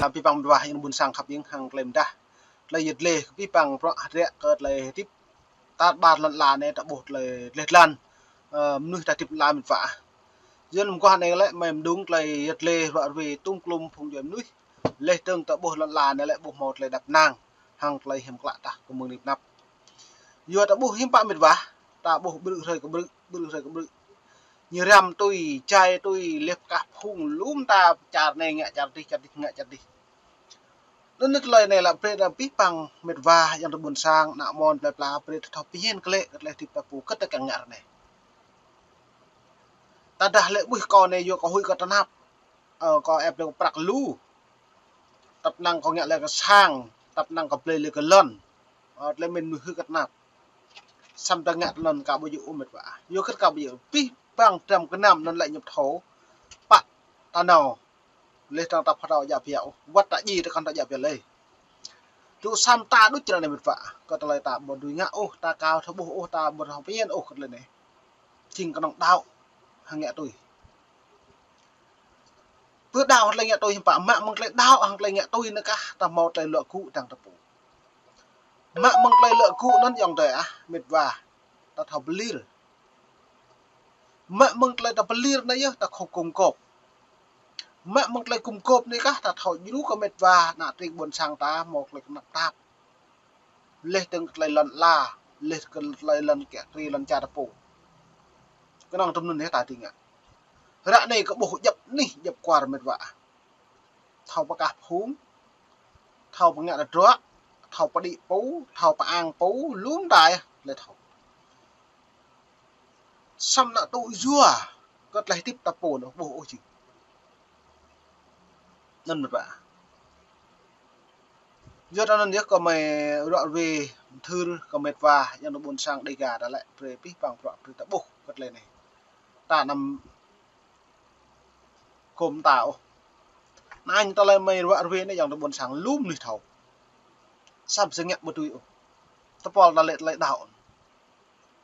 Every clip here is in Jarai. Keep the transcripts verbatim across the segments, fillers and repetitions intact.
Abih bang mĕt wa ayŏng adơi ƀuôn sang khăp ing hăng tơlơi mơdah. Tơlơi yet lĕ abih bang prŏ hơdră kơ tơlơi hơdip. Tar ƀar lŏn ala anai ta ƀuh tơlơi dleh dlan. Ơ, mơnuih ta hơdip lăm mĕt wa. Yua anŭn mơguah anai lĕ mơ̆ng mơdung tơlơi yet lĕ ruă rui tŭm klum phung djuai mơnuih. Leh tơng ta ƀuh lŏn ala anai lĕ ƀuh hmâo tơlơi đăp năng hăng tơlơi hiam klă tah kơ mơ̆ng anai pơ anăp. Yua ta ƀuh hiư̆m pă mĕt wa, ta ƀuh ƀrư̆ hrơi kơ ƀrư̆, ƀrư̆ hrơi kơ ƀrư̆. Ñu răm tui, jai tui, leh pơkah phung lŏm ta čar anai ngă čar adih, čar adih ngă čar adih. Anŭn tơlơi anai lĕ brơi ta abih bang mĕt wa ayŏng adơi ƀuôn sang, ană mơ̆n plơi pla brơi ta thâo pơhiăp glaĭ kơ tơlơi hơdip ta pô kơ ta kiăng ngă ră anai. Tơdah lĕ ƀuh kâo anai yua kâo huĭ kơ tơnap. Ơ, kâo ĕp lĕ kơ prăk lu. Tăp năng kâo ngă lĕ kơ sang, tăp năng kâo blơi lĕ kơ lŏn. Ơ, tơlơi mĭn mơnuih huĭ kơ tơnap. Samơ̆ ta ngă tơ anŭn ka ƀu djơ̆ ôh mĕt wa. Yua kơ ka ƀu djơ̆ abih bang dram gơnam anŭn lĕ ñu pơthâo. Pă ta nao. Leh tơng ta pơthâo djă biă ôh. Wơ̆t ta djai ta kăn thâo djă biă lĕ. Tui samơ̆ ta đôč ră anai mĕt wa. Kơ tơlơi ta ƀu dưi ngă ôh, ta ka thâo ƀuh ôh, ta ƀu thâo pơhiăp ôh kơ tơlơi anai. Jing kơnơ̆ng đaŏ hăng ngă tui. Pơ đaŏ hăng tơlơi ngă tui hiư̆m pă, mă mơ̆ng tơlơi đaŏ hăng tơlơi ngă tui anai kah ta hmâo tơlơi luă gŭ dơ̆ng ta pô. Mă mơ̆ng tơlơi luă gŭ anŭn ayŏng adơi ah, mĕt wa, ta thâo pơlir. Mă mơ̆ng tơlơi ta pơlir anai yơh ta khŏm gum gôp. Mă mơ̆ng tơlơi gum gôp anai kah ta thâo djru kơ mĕt wa ană tring ƀuôn sang ta hmâo tơlơi tơnap tap. Leh tơng kơ tơlơi lŏn ala, leh kơ tơlơi lŏn kiă kriê lŏn čar ta pô. Kơnơ̆ng tơm anŭn yơh ta dưi ngă. Ră anai kơ ƀuh djŏp anih djŏp kwar mĕt wa. Thâo pơkah phung, thâo pơngă tơdruă, thâo pơđĭ pô, thâo pơang pô, lŏm ta yơh, lĕ thâo. Samơ̆ ană tŭ yua kơ tơlơi hơdip ta pô anŭn ƀuh ôh jing. Anŭn mĕt wa. Yua anŭn yơh kơ mơi ruă rui mơthưr kơ mĕt wa ayŏng adơi ƀuôn sang Dêga ta lĕ brơi abih bang prŏ brơi ta ƀuh kơ tơlơi anai. Ta anăm gum ta ôh. Anŭn tơlơi mơi ruă rui anai ayŏng adơi ƀuôn sang lŏm mơnuih thâo. Samơ̆ sơngă ƀu tui ôh. Tơpul ta lĕ tơlơi đaŏ.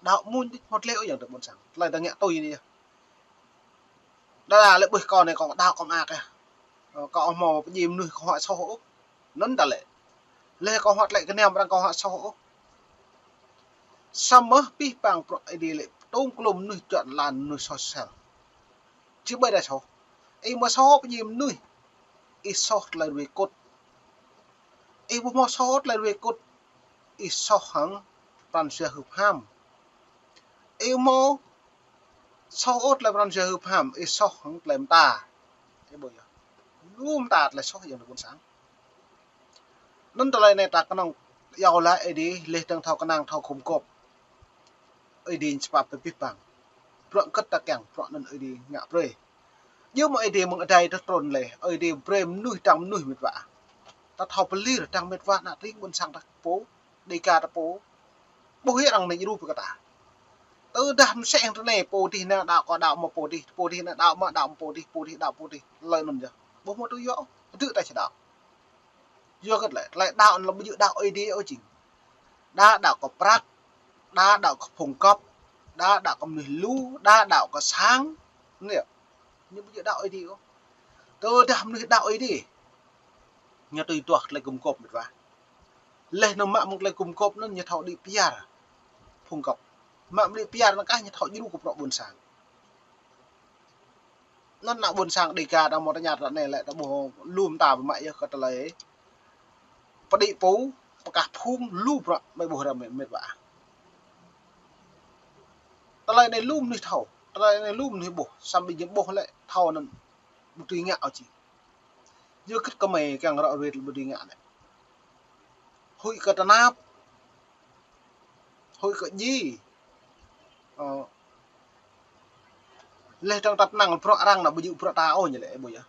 Đaŏ mơ̆n tih hmâo tơlơi ôh ayŏng adơi ƀuôn sang. Tơlơi ta ngă tui anai yơh. Đa đa lĕ ƀuh kâo anai kâo đaŏ kâo mơak yơh. Ơ, kâo hmâo pơdjai mơnuih kâo huă soh ôh. Anŭn ta lĕ. Leh kâo huă tơlơi kơnăm arăng kâo huă soh ôh. Samơ̆ abih bang prŏ Ơi Adai lĕ tŭm klum mơnuih čuă lan mơnuih soh sel. Či ƀai đa soh. Ih mơ̆ soh pơdjai mơnuih. Ih soh tơlơi rui kŭt. Ih ƀu hmâo soh tơlơi rui kŭt. Ih soh hăng pran jua hưp ham. Ih hmâo soh ôh tơlơi pran jua hưp ham, ih soh hăng tơlơi mơta. Ih ƀuh yơh. Lu mơta tơlơi soh ayŏng adơi ƀuôn sang. Anŭn tơlơi anai ta kơnơ̆ng iâu laĭ Ơi Adai, leh dơ̆ng thâo kơnang thâo gum gôp. Ơi Adai ñu sơpă pơ abih bang. Prŏ kơ ta kiăng, prŏ anŭn Ơi Adai ngă brơi. Yua mơ̆ Ơi Adai mơ̆ng adai tơ trŭn lĕ, Ơi Adai brơi mơnuih dang mơnuih mĕt wa. Ta thâo pơlir dang mĕt wa ană tring ƀuôn sang ta pô, Dêga ta pô. Ƀuh yơh arăng anai djru pơ kơ ta. Tơdah mơsĕ hăng tơ anai pô dih anai đaŏ kơ đaŏ mă pô dih, pô dih anai đaŏ mă đaŏ mă pô dih, pô dih đaŏ pô dih, tơlơi anŭn yơh. Ƀu hmâo tui yua ôh, tơdrưh ta či đaŏ. Yua kơ tơlơi, tơlơi đaŏ anŭn lĕ ƀu djơ̆ đaŏ Ơi Adai ôh jing. Đa đaŏ kơ prăk, đa đaŏ kơ phung gŏp, đa đaŏ kơ mơnuih lu, đa đaŏ kơ sang. Anai yơh. Ñu ƀu djơ̆ đaŏ Ơi Adai ôh. Tơdah mơnuih đaŏ Ơi Adai. Ñu tui tuah tơlơi gum gôp mĕt wa. Leh anŭn mă mơ̆ng tơlơi gum gôp anŭn ñu thâo đĭ pơyar phung gŏp. Mă mơ̆ng đĭ pơyar anŭn kah ñu thâo djru kơ prŏ ƀuôn sang. Anŭn ană ƀuôn sang Dêga ta hmâo tơña ră anai lĕ ta ƀuh lu mơta pơmă yơh kơ tơlơi pơđĭ pô, pơkah phung lu prŏ mơi ƀuh ră mĕt wa. Tơlơi anai lu mơnuih thâo, tơlơi anai lu mơnuih ƀuh, samơ̆ ƀing ñu ƀuh lĕ thâo anŭn ƀu dưi ngă ôh jing. Yua kơ kơ mơi kiăng ruă rui ƀu dưi ngă lĕ. Huĭ kơ tơnap. Huĭ kơ djai. Ơ. Leh dơ̆ng tăp năng prŏ arăng anŭn ƀu djơ̆ prŏ ta ôh ñu lĕ ƀu yơh.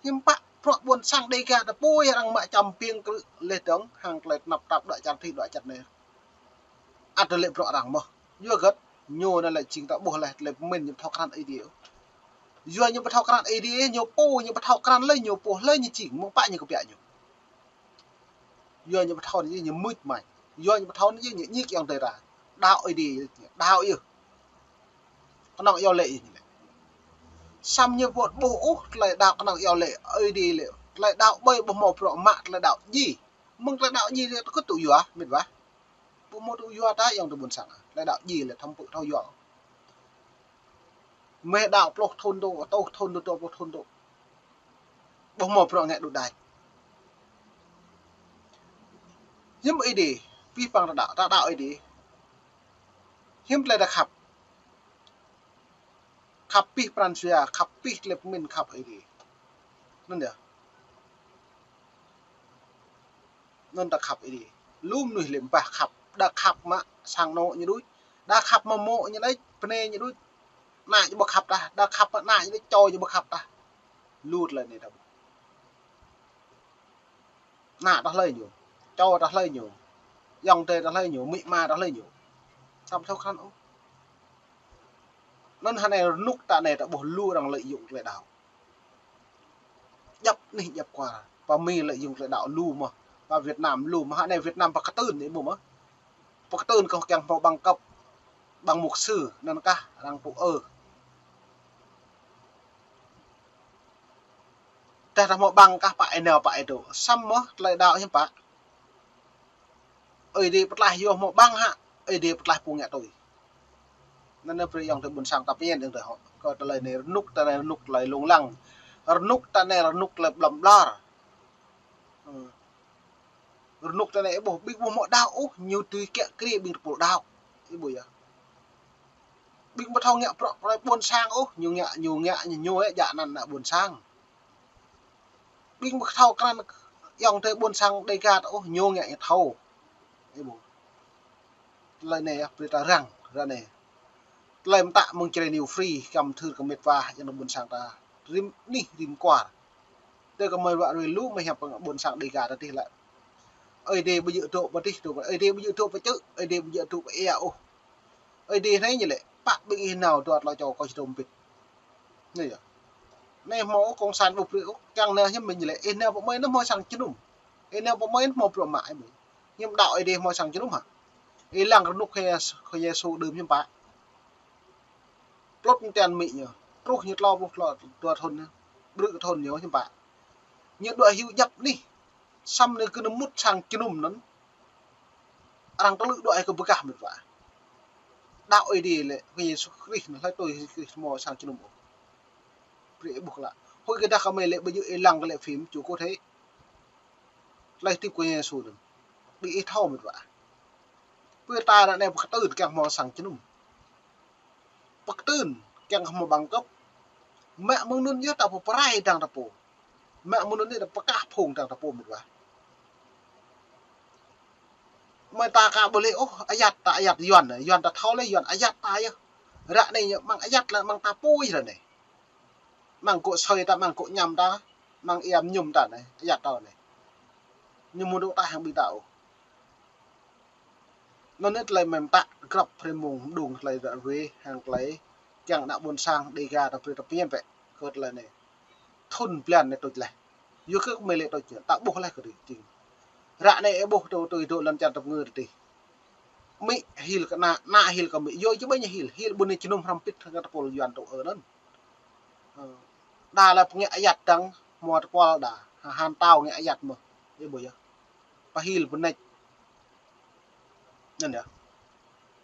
Hiư̆m pă prŏ ƀuôn sang Dêga ta pô yơh arăng mă čăm piêng krư̆ leh dơ̆ng hăng tơlơi tơnap tap đuaĭ čar adih đuaĭ čar anai. Ăt lĕ prŏ arăng mơ̆n. Yua gơ̆t ñu anŭn lĕ jing ta ƀuh leh tơlơi pơmĭn ñu pơthâo krăn Ơi Adai. Yua ñu pơthâo krăn Ơi Adai, ñu pô ñu pơthâo krăn leh ñu pô leh ñu jing mơ̆ng pă ñu kơ biă ñu. Yua ñu pơthâo anai ñu mưč mañ. Yua ñu pơthâo anai ñu ñik ayŏng adơi ta. Đaŏ Ơi Adai, đaŏ yơh. Kơnơ̆ng iâu laĭ yơh ñu lĕ. Samơ̆ ñu ƀu ƀuh ôh tơlơi đaŏ kơnơ̆ng iâu laĭ Ơi Adai lĕ. Tơlơi đaŏ ƀơi ƀu hmâo bruă mă tơlơi đaŏ djai. Mơ̆ng tơlơi đaŏ djai lĕ tơkŭt tŭ yua, mĭt wa. Ƀu hmâo tŭ yua ta ayŏng adơi ƀôn sang. Tơlơi đaŏ djai lĕ thâo pơ̆k thâo yua. Mơ̆ đaŏ pluh thŭn tŭ, rơtuh thŭn tŭ, dua pluh thŭn tŭ. Ƀu hmâo bruă ngă đôč đač. Hiư̆m Ơi Adai, pih păng ta đaŏ, ta đaŏ Ơi Adai. Hiư̆m tơlơi ta khăp. Khăp pih pran jua, khăp pih tơlơi pơmĭn khăp Ơi Adai. Anŭn yơh. Anŭn ta khăp Ơi Adai. Lu mơnuih lĕ ƀah khăp. Đa khăp mă sang anŏ ñu đôč. Đa khăp mă mô̆ ñu đôč, bơnai ñu đôč. Ană ñu ƀu khăp tah. Đa khăp mă ană ñu đôč, čô ñu ƀu khăp tah. Lu tơlơi anai ta ƀuh. Ană ta hlơi ñu. Čô ta hlơi ñu. Ayŏng adơi ta hlơi ñu. Amĭ ama ta hlơi ñu. Samơ̆ thâo krăn ôh. Anŭn hơnai rơnŭk ta anai ta ƀuh lu arăng lợi dụng tơlơi đaŏ. Djăp anih djăp kuar. Pơ Mi lợi dụng tơlơi đaŏ lu mơ̆n. Pơ Việt Nam lu mơ̆n. Hơnai Việt Nam pơkơtưn anai ƀu mơ̆n. Pơkơtưn kơ kiăng hmâo bằng cấp, bằng mục sư, anŭn kah arăng tŭ ơ. Tơdah ta hmâo bằng kah pă ih nao pă ih dŏ. Samơ̆ tơlơi đaŏ hiư̆m pă. Ơi Adai pơtlaih yua hmâo bằng hă, Ơi Adai pơtlaih pô ngă tui. Anŭn anai brơi ayŏng adơi ƀôn sang ta pơñen ayŏng adơi hŏ. Kơ tơlơi anai rơnŭk ta anai rơnŭk tơlơi lông lăng. Rơnŭk ta anai rơnŭk tơlơi ƀlŏm ƀlŏr. Ơ. Rơnŭk ta anai ih ƀuh, ƀing ƀu hmâo đaŏ ôh, ñu tui kiă kriê ƀing tơpul đaŏ. Ih ƀuh yơh. Ƀing ƀu thâo ngă bruă tơlơi ƀôn sang ôh, ñu ngă, ñu ngă, ñu, ñu yơh djă anăn ană ƀôn sang. Ƀing ƀu thâo krăn ayŏng adơi ƀôn sang Dêga ta ôh, ñu ngă ñu thâo. Ih ƀuh. Tơlơi anai yơh brơi ta răng, ră anai. Tơlơi mơtă mơ̆ng Jrai New Free, kăm thưr kơ mĕt wa, ayŏng adơi ƀôn sang ta. Rĭm anih, rĭm kuar. Tơ kơ mơi wă rui lu mơi hiăp ƀôn sang Dêga ta tih lĕ. Ơi Adai ƀu djơ̆ dŏ pơ tih dŏ, Ơi Adai ƀu djơ̆ dŏ pơ čư̆, Ơi Adai ƀu djơ̆ dŏ pơ ia ôh. Ơi Adai anai ñu lĕ, pă ƀing ih nao dua tơlơi čô kơ či dŏ pĭt. Anai yơh. Anai hmâo ôh, kông san ƀu brơi ôh, kiăng nao hiư̆m mơ̆n ñu lĕ, ih nao pơ mơi anŭn hmâo sang jơnum. Ih nao pơ mơi anŭn hmâo bruă mă ih mơi. Hiư̆m đaŏ Ơi Adai hmâo sang jơnum hă? Ih lăng rơnŭk Khua Yêsu, Khua Yêsu đưm hiư̆m pă. Plŭt mơ̆ng tian amĭ ñu. Truh ñu tlâo pluh tlâo, dua thŭn ñu. Brư̆ thŭn ñu hiư̆m pă. Ñu đuaĭ hyu djăp anih. Samơ̆ ñu kơnơ̆ng mŭt sang jơnum anŭn. Arăng tơlư̆ đuaĭ kơ bơgah mĕt wa. Đaŏ Ơi Adai lĕ, Khua Yêsu Krist anŭn, hlơi tui Yêsu Krist hmâo sang jơnum ôh. Brơi ih ƀuh klă. Hơi kơ dah kơ mơi lĕ ƀu djơ̆ ih lăng kơ lĕ phim, ču kô thê. Tơlơi hơdip Khua Yêsu anŭn. Ƀing ih thâo mĕt wa. Pơ ta ră anai pơkơtưn kiăng hmâo sang jơnum. Pơkơtưn kiăng hmâo bằng cấp. Mă mơ̆ng anŭn yơh ta pơrai dăng ta pô. Mă mơ̆ng anŭn yơh ta pơkah phung dăng ta pô mĕt wa. Mơi ta ka ƀu lĕ ôh, ayăt ta ayăt Yuan, Yuan ta thâo lĕ Yuan ayăt ta yơh. Ră anai ñu mơ̆ng ayăt lĕ mơ̆ng ta pô yơh ră anai. Mơ̆ng gŏ asơi ta, mơ̆ng gŏ añăm ta, mơ̆ng ia mơñum ta anai, ayăt ta anai. Ñu ƀu dŏ tah hăng ƀing ta ôh. Anŭn anai tơlơi mơi mơtă grăp hrơi mông mơđung tơlơi ră ruai hăng tơlơi kiăng ană ƀôn sang Dêga ta brơi ta pơñen bĕ kơ tơlơi anai. Thŭn blan anai tuč laih. Yua kơ mơi lĕ tuč, ta ƀuh laih kơ tih jing. Ră anai ih ƀuh tui, tui dŏ lŏn čar tơpơngư tih. Amĭ hil kơ ană, ană hil kơ amĭ. Yua či ƀơi ñu hil, hil ƀu anai jơnum hrăm pĭt hăng tơpul Yuan tŭ ơ anŭn. Ơ. Đa lĕ pơngă ayăt dăng, hmua tơpul đa. Ha, han tao ngă ayăt mơ̆n. Ih ƀuh yơh. Pơhil pơneč. Anŭn yơh.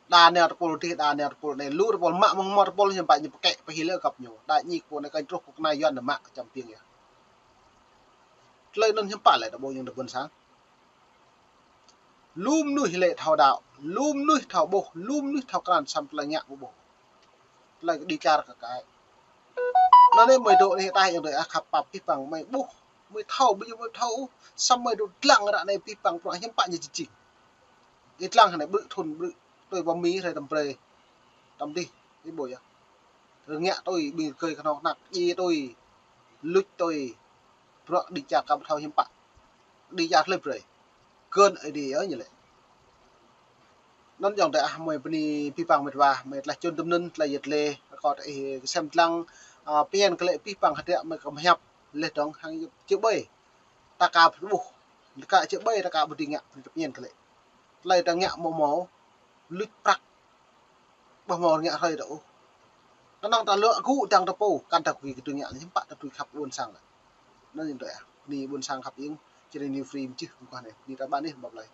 Đa nao tơpul dih, đa nao tơpul anai. Lu tơpul mă mơ̆ng hmua tơpul hiư̆m pă ñu pơkĕ pơhil ơ găp ñu. Đa ñik pô anai kơnh truh pô kơna Yuan anai mă kơ čăm piêng yơh. Tơlơi anŭn hiư̆m pă lĕ ta ƀuh ayŏng adơi ƀôn sang. Lu mơnuih lĕ thâo đaŏ, lu mơnuih thâo ƀuh, lu mơnuih thâo krăn samơ̆ tơlơi ngă ƀu ƀuh. Tơlơi kơđi čar kơ kaĭ. Anŭn anai mơi dŏ anai ta ayŏng adơi ah khăp pap pih păng mơi ƀuh, mơi thâo, ƀu djơ̆ mơi thâo, samơ̆ mơi dŏ dlăng ră anai pih păng bruă hiư̆m pă ñu či jing. Ih dlăng hơnai brư̆ thŭn brư̆, tui pơ Mi hrơi tăm brơi, tăm dih, ih ƀuh yơh. Rơngiă tui, ƀing rơgơi kơnong kơnăk, djai tui, luč tui, bruă kơđi čar ka ƀu thâo hiư̆m pă. Kơđi čar hlơi brơi. Gơ̆n Ơi Adai yơh ñu lĕ. Anŭn ayŏng adơi ah mơi bơni pih păng mĕt wa, mơi tlaih čun tơm anŭn, tlaih yơh tlaih, rơkâo tơ ih kơsem dlăng, a, pơñen kơ lĕ pih păng hơdră mơi kơ mơhiăp, laih dơ̆ng hăng či ƀơi. Ta ka ƀu ƀuh, ka či ƀơi, ta ka ƀu dưi ngă, brơi ta pơñen kơ lĕ. Tơlơi ta ngă hmâo hmâo, luč prăk. Ƀu hmâo ngă hrơi ta ôh. Kơnơ̆ng ta lŏ gŭ dăng ta pô, kăn ta gui kơ tui ngă lĕ, hiư̆m pă ta tui khăp ƀôn sang lĕ. Anŭn ayŏng adơi ah. bơni ƀôn sang khăp ing, či rai ñu free mơ̆n čih kơ anai. Bơni rai ƀan ih ƀă plơi.